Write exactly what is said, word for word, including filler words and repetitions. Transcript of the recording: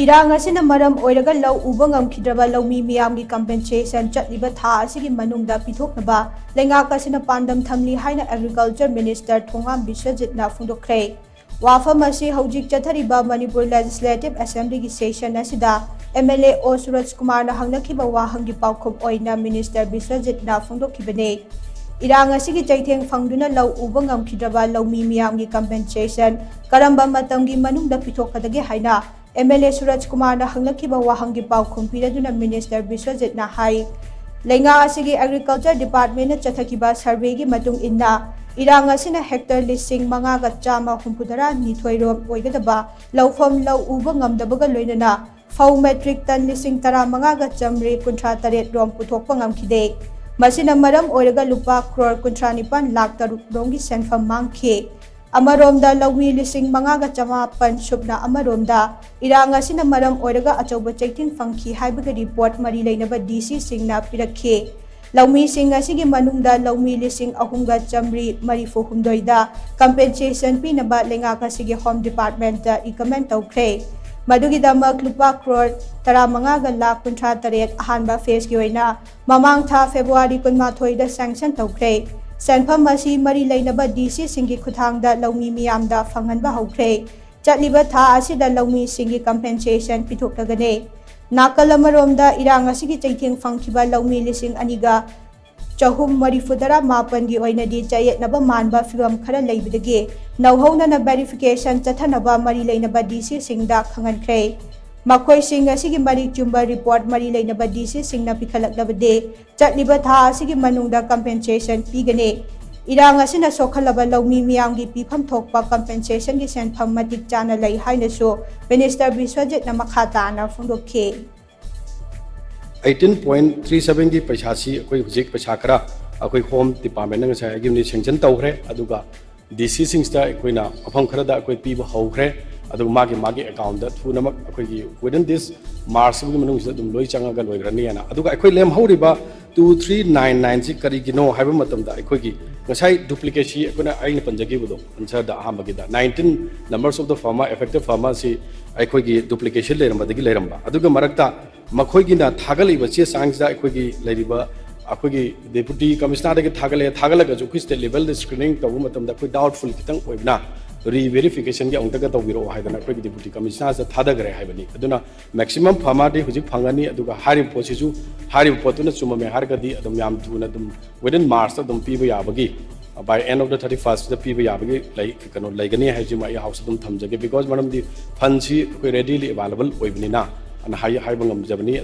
ꯏꯔꯥꯡ ꯑꯁꯤꯅ ꯃꯔꯝ ꯑꯣꯏꯔꯒ ꯂꯧ ꯎꯕ ꯉꯝꯈꯤꯗ꯭ꯔꯕ ꯂꯧꯃꯤ ꯃꯤꯌꯥꯝꯒꯤ compensation ꯆꯠꯂꯤꯕ ꯊꯥ ꯑꯁꯤꯒꯤ ꯃꯅꯨꯡꯗ ꯄꯤꯊꯣꯛꯅꯕ ꯂꯩꯉꯥꯛ ꯑꯁꯤꯅ ꯄꯥꯟꯗꯝ ꯊꯝꯂꯤ ꯍꯥꯏꯅ Agriculture Minister ꯊꯣꯉꯥꯝ ꯕꯤꯁ꯭ꯋꯖꯤꯠꯅ ꯐꯣꯡꯗꯣꯛꯈ꯭ꯔꯦ꯫ ꯋꯥꯐꯝ ꯑꯁꯤ ꯍꯧꯖꯤꯛ ꯆꯠꯊꯔꯤꯕ ꯃꯅꯤꯄꯨꯔ Legislative Assemblyꯒꯤ session ꯑꯁꯤꯗ MLA ꯑꯣ ꯁꯨꯔꯖ ꯀꯨꯃꯥꯔꯅ ꯍꯪꯅꯈꯤꯕ ꯋꯥꯍꯪꯒꯤ ꯄꯥꯎꯈꯨꯝ ꯑꯣꯏꯅ Minister ꯕꯤꯁ꯭ꯋꯖꯤꯠꯅ ꯐꯣꯡꯗꯣꯛꯈꯤꯕꯅꯤ꯫ ꯏꯔꯥꯡ ꯑꯁꯤꯒꯤ ꯆꯩꯊꯦꯡ ꯐꯪꯗꯨꯅ ꯂꯧ ꯎꯕ ꯉꯝꯈꯤꯗ꯭ꯔꯕ ꯂꯧꯃꯤ ꯃꯤꯌꯥꯝꯒꯤ compensation ꯀꯔꯝꯕ ꯃꯇꯝꯒꯤ ꯃꯅꯨꯡꯗ ꯄꯤꯊꯣꯛꯀꯗꯒꯦ ꯍꯥꯏꯅ MLA ꯁꯨꯔꯖ ꯀꯨꯃꯥꯔꯅ ꯍꯪꯂꯛꯈꯤꯕ ꯋꯥꯍꯪꯒꯤ ꯄꯥꯎꯈꯨꯝ ꯄꯤꯔꯗꯨꯅ Minister ꯕꯤꯁ꯭ꯋꯖꯤꯠꯅ ꯍꯥꯏ, ꯂꯩꯉꯥꯛ ꯑꯁꯤꯒꯤ Agriculture Departmentꯅ ꯆꯠꯊꯈꯤꯕ surveyꯒꯤ ꯃꯇꯨꯡ ꯏꯟꯅ ꯏꯔꯥꯡ ꯑꯁꯤꯅ hectare ꯂꯤꯁꯤꯡ ꯃꯉꯥꯒ ꯆꯥꯝꯃ ꯍꯨꯝꯐꯨꯇꯔꯥ ꯅꯤꯊꯣꯏ ꯔꯣꯝ ꯑꯣꯏꯒꯗꯕ ꯂꯧꯐꯝ ꯂꯧ ꯎꯕ ꯉꯝꯗꯕꯒ ꯂꯣꯏꯅꯅ ꯐꯧ metric ton ꯂꯤꯁꯤꯡ ꯇꯔꯥꯃꯉꯥꯒ ꯆꯥꯃꯔꯤ ꯀꯨꯟꯊ꯭ꯔꯥ ꯇꯔꯦꯠ ꯔꯣꯝ ꯄꯨꯊꯣꯛꯄ ꯉꯝꯈꯤꯗꯦ꯫ ꯃꯁꯤꯅ ꯃꯔꯝ ꯑꯣꯏꯔꯒ ꯂꯨꯄꯥ ꯀ꯭ꯔꯣꯔ ꯀꯨꯟꯊ꯭ꯔꯥ ꯅꯤꯄꯥꯟ ꯂꯥꯈ ꯇꯔꯨꯛ ꯔꯣꯝꯒꯤ ꯁꯦꯟꯐꯝ ꯃꯥꯡꯈꯤ꯫ ꯑꯃꯔꯣꯝꯗ ꯂꯧꯃꯤ ꯂꯤꯁꯤꯡ ꯃꯉꯥꯒ ꯆꯃꯥꯄꯟ ꯁꯨꯞꯅ ꯑꯃꯔꯣꯝꯗ ꯏꯔꯥꯡ ꯑꯁꯤꯅ ꯃꯔꯝ ꯑꯣꯏꯔꯒ ꯑꯆꯧꯕ ꯆꯩꯊꯦꯡ ꯐꯪꯈꯤ ꯍꯥꯏꯕꯒꯤ report ꯃꯔꯤ ꯂꯩꯅꯕ DCꯁꯤꯡꯅ ꯄꯤꯔꯛꯈꯤ꯫ ꯂꯧꯃꯤꯁꯤꯡ ꯑꯁꯤꯒꯤ ꯃꯅꯨꯡꯗ ꯂꯧꯃꯤ ꯂꯤꯁꯤꯡ ꯑꯍꯨꯝꯒ ꯆꯥꯃꯔꯤ ꯃꯔꯤꯐꯨ ꯍꯨꯝꯗꯣꯏꯗ compensation ꯄꯤꯅꯕ ꯂꯩꯉꯥꯛ ꯑꯁꯤꯒꯤ Home Departmentꯇ recommend ꯇꯧꯈ꯭ꯔꯦ꯫ ꯃꯗꯨꯒꯤꯗꯃꯛ ꯂꯨꯄꯥ ꯀ꯭ꯔꯣꯔ ꯇꯔꯥꯃꯉꯥꯒ ꯂꯥꯈ ꯀꯨꯟꯊ꯭ꯔꯥ ꯇꯔꯦꯠ ꯑꯍꯥꯟꯕ phaseꯀꯤ ꯑꯣꯏꯅ ꯃꯃꯥꯡ ꯊꯥ February ꯀꯨꯟꯃꯥꯊꯣꯏꯗ sanction ꯇꯧꯈ꯭ꯔꯦ꯫ ꯁꯦꯟꯐꯝ ꯑꯁꯤ ꯃꯔꯤ ꯂꯩꯅꯕ DCꯁꯤꯡꯒꯤ ꯈꯨꯠꯊꯥꯡꯗ ꯂꯧꯃꯤ ꯃꯤꯌꯥꯝꯗ ꯐꯪꯍꯟꯕ ꯍꯧꯈ꯭ꯔꯦ꯫ ꯆꯠꯂꯤꯕ ꯊꯥ ꯑꯁꯤꯗ ꯂꯧꯃꯤꯁꯤꯡꯒꯤ compensation ꯄꯤꯊꯣꯛꯂꯒꯅꯤ꯫ ꯅꯥꯀꯜ ꯑꯃꯔꯣꯝꯗ ꯏꯔꯥꯡ ꯑꯁꯤꯒꯤ ꯆꯩꯊꯦꯡ ꯐꯪꯈꯤꯕ ꯂꯧꯃꯤ ꯂꯤꯁꯤꯡ ꯑꯅꯤꯒ ꯆꯍꯨꯝ ꯃꯔꯤꯐꯨꯇꯔꯥ ꯃꯥꯄꯟꯒꯤ ꯑꯣꯏꯅꯗꯤ ꯆꯌꯦꯠꯅꯕ ꯃꯥꯟꯕ ꯐꯤꯚꯝ ꯈꯔ ꯂꯩꯕꯗꯒꯤ ꯅꯧꯍꯧꯅꯅ verification ꯆꯠꯊꯅꯕ ꯃꯔꯤ ꯂꯩꯅꯕ DCꯁꯤꯡꯗ ꯈꯪꯍꯟꯈ꯭ꯔꯦ꯫ ꯃꯈꯣꯏꯁꯤꯡ ꯑꯁꯤꯒꯤ ꯃꯔꯤꯛ ꯆꯨꯝꯕ report ꯃꯔꯤ ꯂꯩꯅꯕ DCꯁꯤꯡꯅ ꯄꯤꯈꯠꯂꯛꯂꯕꯗꯤ ꯆꯠꯂꯤꯕ ꯊꯥ ꯑꯁꯤꯒꯤ ꯃꯅꯨꯡꯗ compensation ꯄꯤꯒꯅꯤ꯫ ꯏꯔꯥꯡ ꯑꯁꯤꯅ ꯁꯣꯛꯍꯜꯂꯕ ꯂꯧꯃꯤ ꯃꯤꯌꯥꯝꯒꯤ ꯄꯤꯐꯝ ꯊꯣꯛꯄ compensationꯒꯤ ꯁꯦꯟꯐꯝ ꯃꯇꯤꯛ ꯆꯥꯅ ꯂꯩ ꯍꯥꯏꯅꯁꯨ Minister ꯕꯤꯁ꯭ꯋꯖꯤꯠꯅ ꯃꯈꯥ ꯇꯥꯅ ꯐꯣꯡꯗꯣꯛꯈꯤ꯫ Eighteen point three sevenꯒꯤ ꯄꯩꯁꯥꯁꯤ ꯑꯩꯈꯣꯏ ꯍꯧꯖꯤꯛ ꯄꯩꯁꯥ ꯈꯔ ꯑꯩꯈꯣꯏ Home Departmentꯅ ꯉꯁꯥꯏ ꯍꯥꯏꯈꯤꯕꯅꯤ sanction ꯇꯧꯈ꯭ꯔꯦ꯫ ꯑꯗꯨꯒ DCꯁꯤꯡꯁꯤꯗ ꯑꯩꯈꯣꯏꯅ ꯃꯐꯝ ꯈꯔꯗ ꯑꯩꯈꯣꯏ ꯄꯤꯕ ꯍꯧꯈ꯭ꯔꯦ꯫ ꯑꯗꯨꯒ ꯃꯥꯒꯤ ꯃꯥꯒꯤ ꯑꯦꯀꯥꯎꯟꯗ ꯊꯨꯅꯃꯛ ꯑꯩꯈꯣꯏꯒꯤ within this March ꯁꯤꯒꯤ ꯃꯅꯨꯡꯁꯤꯗ ꯑꯗꯨꯝ ꯂꯣꯏ ꯆꯪꯉꯒ ꯂꯣꯏꯈ꯭ꯔꯅꯤꯅ꯫ ꯑꯗꯨꯒ ꯑꯩꯈꯣꯏ ꯂꯦꯝꯍꯧꯔꯤꯕ two three nine nine ꯁꯤ ꯀꯔꯤꯒꯤꯅꯣ ꯍꯥꯏꯕ ꯃꯇꯝꯗ ꯑꯩꯈꯣꯏꯒꯤ ꯉꯁꯥꯏ ꯗꯨꯄ꯭ꯂꯤꯀꯦꯁꯤ ꯑꯩꯈꯣꯏꯅ ꯑꯩꯅ ꯄꯟꯖꯈꯤꯕꯗꯣ ꯑꯟꯁꯔꯗ ꯑꯍꯥꯟꯕꯒꯤꯗ nineteen numbers of the firma, affected firma ꯁꯤ ꯑꯩꯈꯣꯏꯒꯤ ꯗꯨꯄ꯭ꯂꯤꯀꯦꯁꯤ ꯂꯩꯔꯝꯕꯗꯒꯤ ꯂꯩꯔꯝꯕ꯫ ꯑꯗꯨꯒ ꯃꯔꯛꯇ ꯃꯈꯣꯏꯒꯤꯅ ꯊꯥꯒꯠꯂꯛꯏꯕ ꯆꯦ ꯆꯥꯡꯁꯤꯗ ꯑꯩꯈꯣꯏꯒꯤ ꯂꯩꯔꯤꯕ ꯑꯩꯈꯣꯏꯒꯤ ꯗꯦꯄꯨꯇꯤ ꯀꯃꯤꯁꯅꯔꯗꯒꯤ ꯊꯥꯒꯠꯂꯛꯑꯦ, ꯊꯥꯒꯠꯂꯒꯁꯨ ꯑꯩꯈꯣꯏ ꯁ꯭ꯇꯦꯠ ꯂꯦꯚꯦꯜꯗ ꯁ꯭ꯀ꯭ꯔꯤꯅꯤꯡ ꯇꯧꯕ ꯃꯇꯝꯗ ꯑꯩꯈꯣꯏ ꯗꯥꯎꯠꯐꯨꯜ ꯈꯤꯇꯪ ꯑꯣꯏꯕꯅ ꯔꯤꯚꯦꯔꯤꯐꯤꯀꯦꯁꯟꯒꯤ ꯑꯃꯨꯛꯇꯒ ꯇꯧꯕꯤꯔꯛꯑꯣ ꯍꯥꯏꯗꯅ ꯑꯩꯈꯣꯏꯒꯤ ꯗꯦꯄꯨꯇꯤ ꯀꯃꯤꯁꯅꯔꯁꯤꯗ ꯊꯥꯗꯈ꯭ꯔꯦ ꯍꯥꯏꯕꯅꯤ꯫ ꯑꯗꯨꯅ ꯃꯦꯛꯁꯤꯃꯝ ꯐꯥꯔꯃꯔꯗꯤ ꯍꯧꯖꯤꯛ ꯐꯪꯉꯅꯤ꯫ ꯑꯗꯨꯒ ꯍꯥꯏꯔꯤꯕ ꯄꯣꯠꯁꯤꯁꯨ, ꯍꯥꯏꯔꯤꯕ ꯄꯣꯠꯇꯨꯅ ꯆꯨꯝꯃꯝꯃꯦ ꯍꯥꯏꯔꯒꯗꯤ ꯑꯗꯨꯝ ꯌꯥꯝ ꯊꯨꯅ ꯑꯗꯨꯝ within March ꯑꯗꯨꯝ ꯄꯤꯕ ꯌꯥꯕꯒꯤ, by end of the thirty first ꯄꯤꯕ ꯌꯥꯕꯒꯤ ꯂꯩ, ꯀꯩꯅꯣ ꯂꯩꯒꯅꯤ ꯍꯥꯏꯁꯤꯃ ꯑꯩ ꯍꯥꯎꯁ ꯑꯗꯨꯝ ꯊꯝꯖꯒꯦ꯫ ꯕꯤꯀꯣꯁ ꯃꯔꯝꯗꯤ ꯐꯟꯁꯤ ꯑꯩꯈꯣꯏ ꯔꯦꯗꯤꯂꯤ ꯑꯦꯕꯥꯏꯂꯦꯕꯜ ꯑꯣꯏꯕꯅꯤꯅ ꯑꯅ ꯍꯥꯏ-, ꯍꯥꯏꯕ ꯉꯝꯖꯕꯅꯤ꯫